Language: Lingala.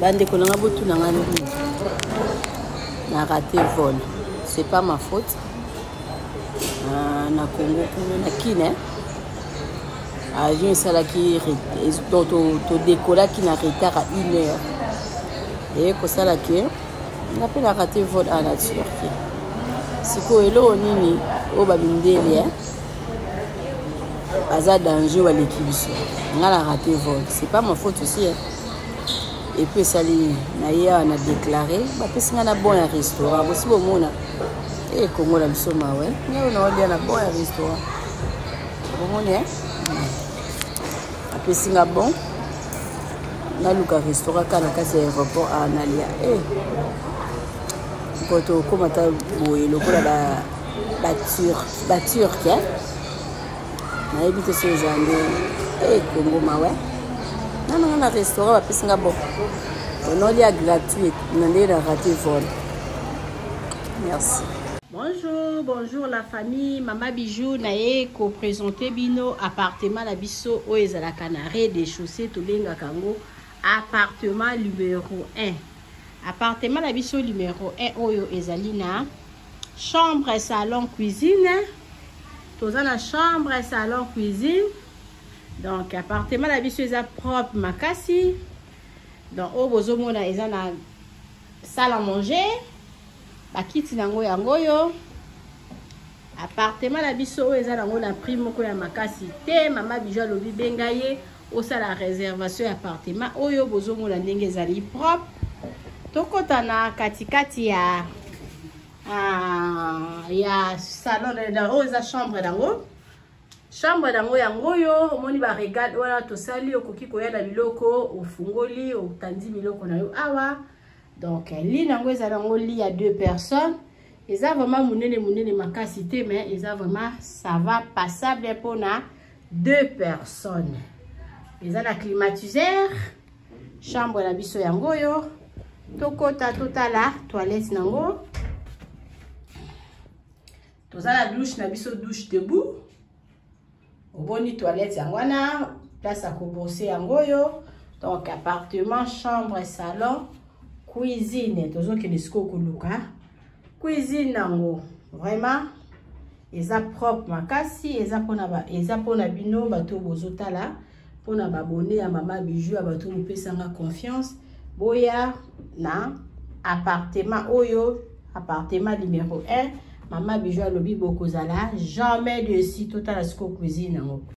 Bandeko na nga, botuna nga nini na raté vol. C'est pas ma faute. Na Congo kuna, na Kine, avion esalaki, todekolaki na retard à une heure. Eye kosala ke nga mpe na raté vol awa na Turquie. Sikoyo eloko nini oyo bamindele baza danger, baleki biso? Nga na raté vol, c'est pas ma faute aussi, hein. Et puis esali nini? Na ye awa na déclaré, bapesi nga na bon ya restaurant. Bosi bomona e Kongo na biso, mawe. Ngai oyo naolia na bon ya restaurant, bomoni e apesi nga bon, naluka restaurant kaka na kati ya aéroport awa, nalia. E ko tokóma ta boye lokola Baturc, nayebi te so eza nde e Kongo, mawe. Nananga na restaurant, bapesi nga bon, onolia gratuit na ndenge na raté vol. Merci. Bonjour, bonjour la famille. Mama Bijou naye ko présenter bino appartement na biso oyo ezalaka na rez-de-chaussée, tobengaka yango appartement numéro 1. Appartement na biso numéro 1 oyo ezali na chambre, salon, cuisine. Toza na chambre, salon, cuisine. Donc appartement na biso eza propre makasi. Donc oyo bozomona eza na salle à manger, bakiti nango yango oyo. Appartement na biso oyo eza nango na prix moko ya makasi te. Mama Bijou alobi benga ye, osala réservation ya appartement oyo. Bozomona ndenge ezali propre. Tokɔta na katikati ya salon. Oyo eza chambre nango. Chambre nango yango oyo. Omoni baregale wana tosali, okoki koya na biloko, ofungoli, otandi biloko na yo awa. Donc lit nango eza nango lit ya deux personnes. Eza vraiment monene monene makasi te, mais eza vraiment, ça va, passable mpona deux personnes. Eza na climatiseur. Chambre na biso yango oyo. Tokɔta, totala toilette nango. Toza na douche na biso, douche debout. Oboni toilette yango wana, place ya kobrosser yango oyo. Donc appartement, chambre, salon, cuisine. Tozokende sikoyo koluka cuisine nango. Vraiment eza propre makasi. Eza mpona bino bato bozotala, mpona babone ya Mama Bijou, ya bato bopesanga confiance, boya na appartement oyo, appartement numéro 1. Mama Bijou alobi bokozala jamais déçus. Totala sikoyo cuisine yango.